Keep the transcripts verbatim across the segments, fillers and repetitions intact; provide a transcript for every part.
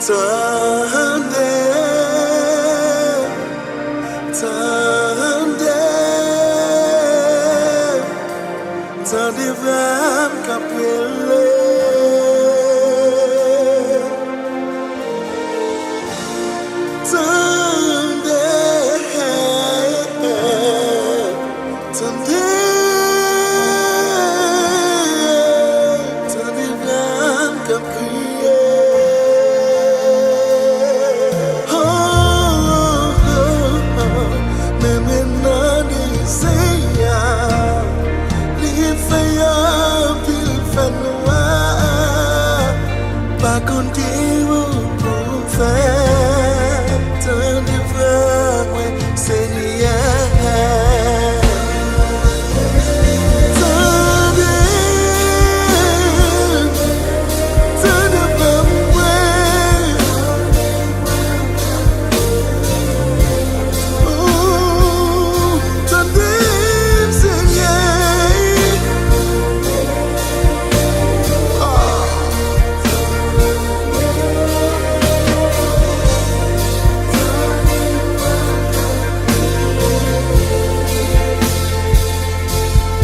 Tande, tande, tande vwa m k ap rele. Tande, tande, tande vwa m k ap kriye. Oh, oh, oh, oh. Men mwen nan dezè a, li fè anpil fènwa. Pa konn ki wout pou m fè, tande vwa mwen, Senyè. Tande, tande vwa mwen. Ooh, tande m, Senyè. Ah.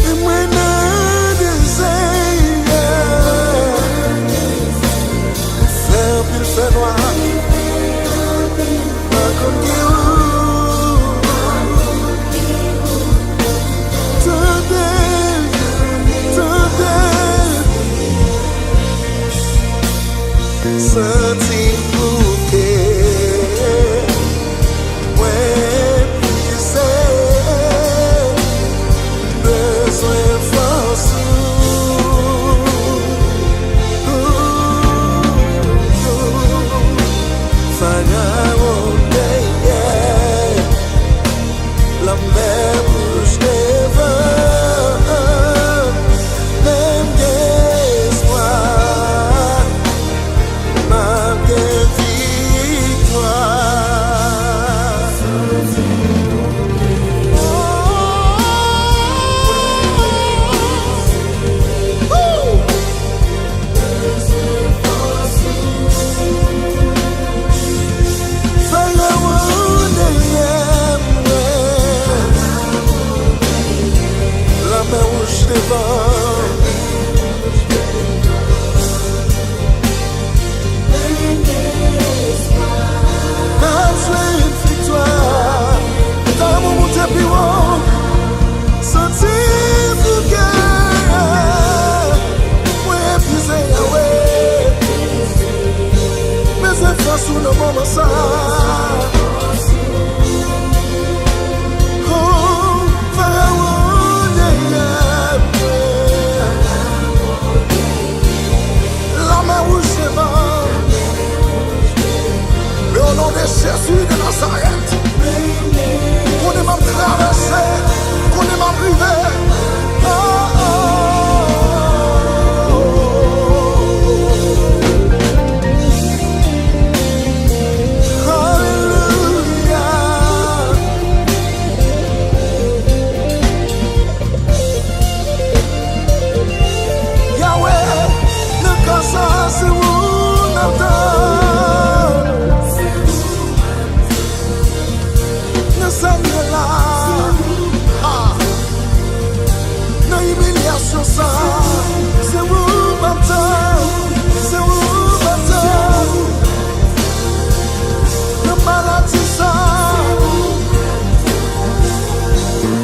E mwen nan dezè a. Fè anpil fènwa. Pa konn ki wout. Tande, tande. Santi m bouke, mwen epuize, m bezwen fòs ou. Farawon dèyè, lanmè wouj devan, men m gen espwa, m ap gen viktwa. Farawon dèyè mwen, lanmè wouj devan. N ap jwenn viktwa. Tann lanmou monte pi wo. Santi m bouke. Mwen epuize, Yahweh. Bezwen fòs ou nan moman sa. Oh, Farawon dèyè mwen. Lanmè wouj devan. Men o non de Jezi de Nazarèt, konnen m ap travèse, konnen m ap rive. Oh, oh, oh, oh. Alelouya. Yahweh, nan ka sa, se ou n ap tann. Nan sèmye la, ah, nan imilyasyon sa, se ou m ap tann, se ou m ap tann. Nan maladi sa,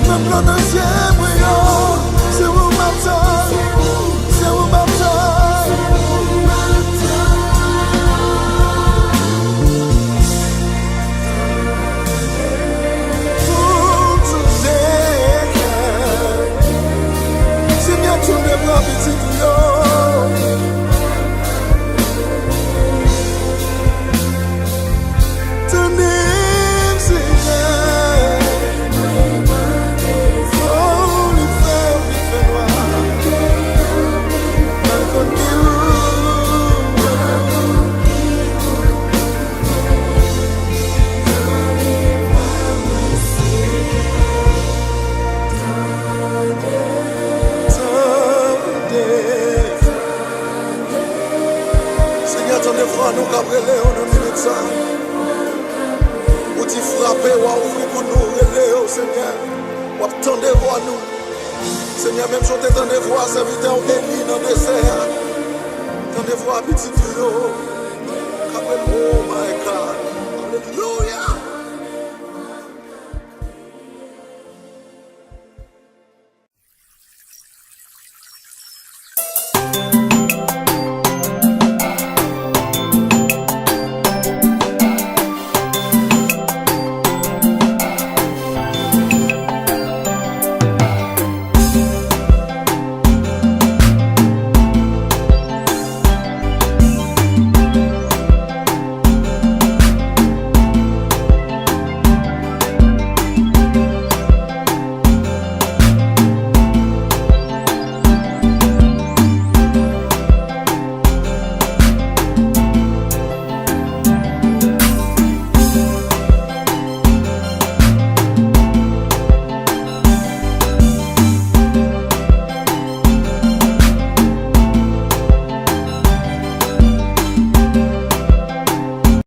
nan gran dezè mwen yo, se ou m ap tann, se ou m ap tann. Pou tout dezè, Senyè, tourne bra pitit ou yo. Tande m, Senyè. Oh, li fè Rele yo nan minit sa. Ou di frape, w a ouvri pou nou. Rele yo, Senyè. W ap tande vwa nou. Senyè, menm jan w te tande vwa sèvitè w Eli nan dezè a, tande vwa pitit ou yo.